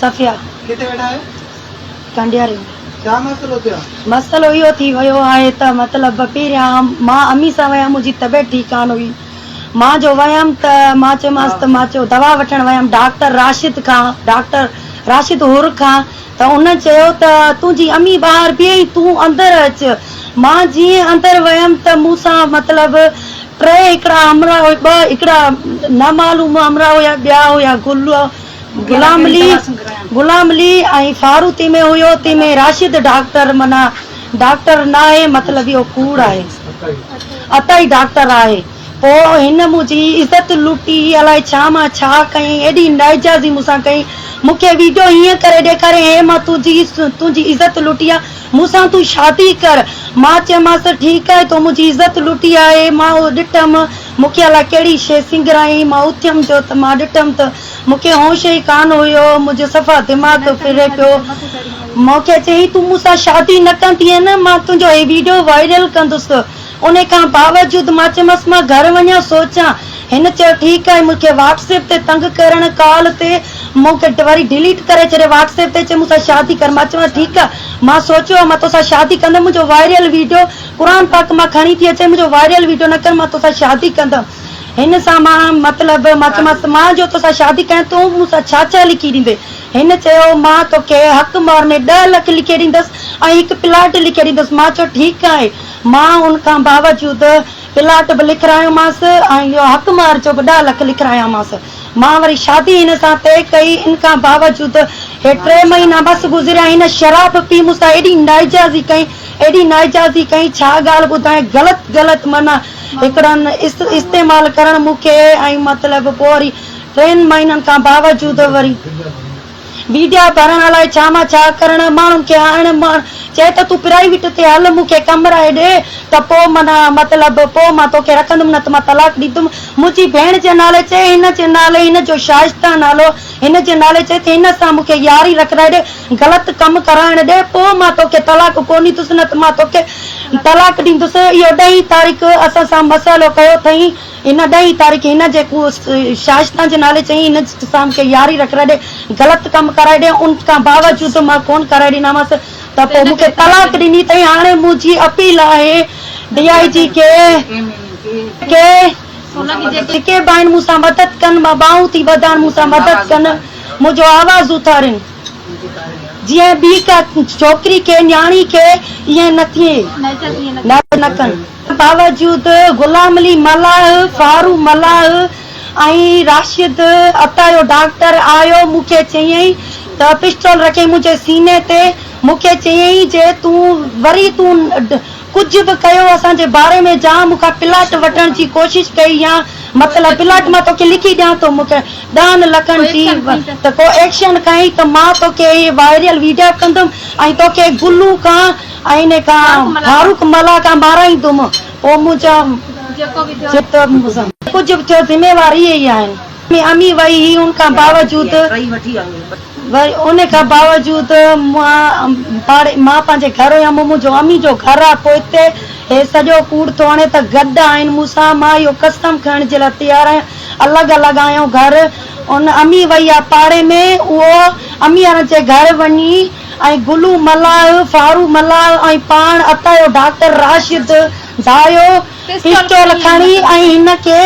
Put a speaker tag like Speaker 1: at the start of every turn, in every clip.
Speaker 1: صفيه.
Speaker 2: ڪٿي ويٺا آهيو؟
Speaker 1: ڪنڊياري ۾.
Speaker 2: ڇا مسئلو ٿيو آهي؟
Speaker 1: مسئلو اهو ٿي ويو آهي ته مطلب پهريان مان امي سان ويم منهنجي طبيعت ٺيڪ ڪانه هئي مان جو ويم ته مان چيومانس ته مان چيو دوا وٺڻ ويم ڊاڪٽر راشد کان ڊاڪٽر راشد حر کان ته ان چيو ته تنهنجي امي ٻاهر بيهي تون اندر اچ مان جيئن اندر ويم ته مون سان مطلب ٽي هڪڙا همراهه ٻه هڪڙا نامعلوم همراهه هيا ٻيا هيا گل غلام علي غلام علي ۽ فاروق تنهن ۾ هيو تنهن ۾ راشد ڊاڪٽر معنيٰ ڊاڪٽر ناهي مطلب اهو ڪوڙ آهي عطائي ڊاڪٽر آهي پوء هن منهنجي عزت لٽي الائي ڇا مان ڇا ڪيائين ايڏي نااجازي مون سان ڪيائين مون کي ويڊيو هيئن ڪري ڏيکاريائين هي مان تنهنجي تنهنجي عزت لٽي آهي مون سان تون شادي ڪر مان چيومانس ٺيڪ آهي تو منهنجي عزت لٽي آهي مان اهو ڏٺم مون کي الائي ڪهڙي شيء سنگهرايائين مان اٿيم جو ته مان ڏٺم ته مون کي هوش ئي ڪانه هيو، منهنجو صفا دماغ ڦري پيو. مون کي چيائين تون مون سان شادي نه ڪندينء نه مان تنهنجو هي ويڊيو وائرل ڪندس. ان کان باوجود مان چيومانس مان گهر وڃان سوچان. هن چيو ٺيڪ آهي. مون کي واٽس ايپ تي تنگ ڪرڻ ڪال تي مون کي وري ڊليٽ ڪري ڇڏي واٽس ايپ تي چي مون سان شادي ڪر. مان چيومانس ٺيڪ آهي مان سوچيو آهي مان توسان شادي ڪندم منهنجو وائرل ويڊيو قرآن پاڪ مان کڻي ٿي اچين منهنجو وائرل ويڊيو نه ڪر مان توسان شادي ڪندم. هن سان مان مطلب مان چيومانس مان جو توسان شادي ڪيان تون مون سان ڇا ڇا لکي ڏيندين؟ هن چيو مان توکي حق مهر ۾ ڏهه لک لکي ڏيندس ۽ هڪ پلاٽ لکي ڏيندس. مان چيو ٺيڪ آهي. مان ان کان باوجود پلاٽ به لکرايومانس ۽ اهو حق مهر جو به ڏهه لک لکرايامانس. مان وري شادي هن سان طئي ڪئي. ان کان باوجود هي ٽي مهينا مس گذريا هن شراب پي مون سان ايڏي نااجازي ڪئي ايڏي نااجازي ڪئي ڇا ڳالهه ٻڌايان غلط غلط معنيٰ هڪڙن استعمال ڪرڻ مون کي ۽ مطلب پوء وري ٽن مهينن کان باوجود وري ويڊيا ڀرڻ الائي ڇا مان ڇا ڪرڻ ماڻهن کي آڻڻ ماڻ چئي ته تون پرائيويٽ تي هل مون کي ڪمرائي ڏي ته پوء معنيٰ مطلب پوء مان توکي رکندم نه ته مان طلاق ڏيندم منهنجي ڀيڻ جي نالي چئي هن جي نالي هن جو شائسته نالو هن جي نالي چئي ته هن سان مون کي ياري رکرائي ڏي غلط ڪم ڪرائڻ ڏي پوء مان توکي طلاق ڪونه ڏيندس نه ته مان توکي طلاق ڏيندس اهو ڏهين تاريخ اسان سان مسئلو ڪيو اٿئين ان ڏهين تاريخ هن جي شائسته جي نالي چيائين هن سان مون کي ياري رکرائي ڏي غلط ڪم ڪرائي ڏي ان کان باوجود مان ڪونه ڪرائي ڏنامانس ته پوء مون کي طلاق ڏني اٿئين هاڻي منهنجي اپيل آهي ڊي I جي کي ڪي جيڪي به آهن مون سان مدد ڪن مان ٻانهون ٿي ٻڌان مون سان مدد ڪن منهنجو آواز اٿارين جيئن ٻي ڪا ڇوڪري کي نياڻي کي ائين نه ٿئي نه ڪن. باوجود غلام علي ملاح، فاروق ملاح ۽ راشد عطايو ڊاڪٽر آيو مون کي چيائين ته پسٽول رکيائين منهنجي سيني تي مون کي چيائين جي تون وري تون ڪجهه به ڪيو اسان جي باري ۾ جا مون کان پلاٽ وٺڻ جي ڪوشش ڪئي يا مطلب پلاٽ مان توکي لکي ڏيان ٿو مون کي ڏهن لکن جي ته ڪو ايڪشن کڻين ته مان توکي هي وائرل ويڊيو ڪندم ۽ توکي گلو کان ۽ ان کان فاروق ملاح کان مارائيندم پوء منهنجا ڪجهه به ٿيو ذميوار اهي ئي آهن. ۾ امي وئي هئي ان کان باوجود وري ان کان باوجود مان پاڙي مان پنهنجي گهر هيم منهنجو امي جو گهر آ پوئتي هي سڄو ڪوڙ ٿو هڻي ته گڏ آهن مون سان مان اهو قسم کڻڻ جي لاء تيار آهيان الڳ الڳ آهيون گهر ان امي وئي آ پاڙي ۾ اهو امي وارن جي گهر وڃي ۽ گلو ملاح فارو ملاح ۽ پاڻ عطايو ڊاڪٽر راشد دايو پسٽول کڻي ۽ هن کي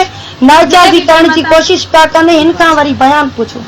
Speaker 1: ناجائزي ڪرڻ جي ڪوشش پيا ڪن هن کان وري بيان پڇو.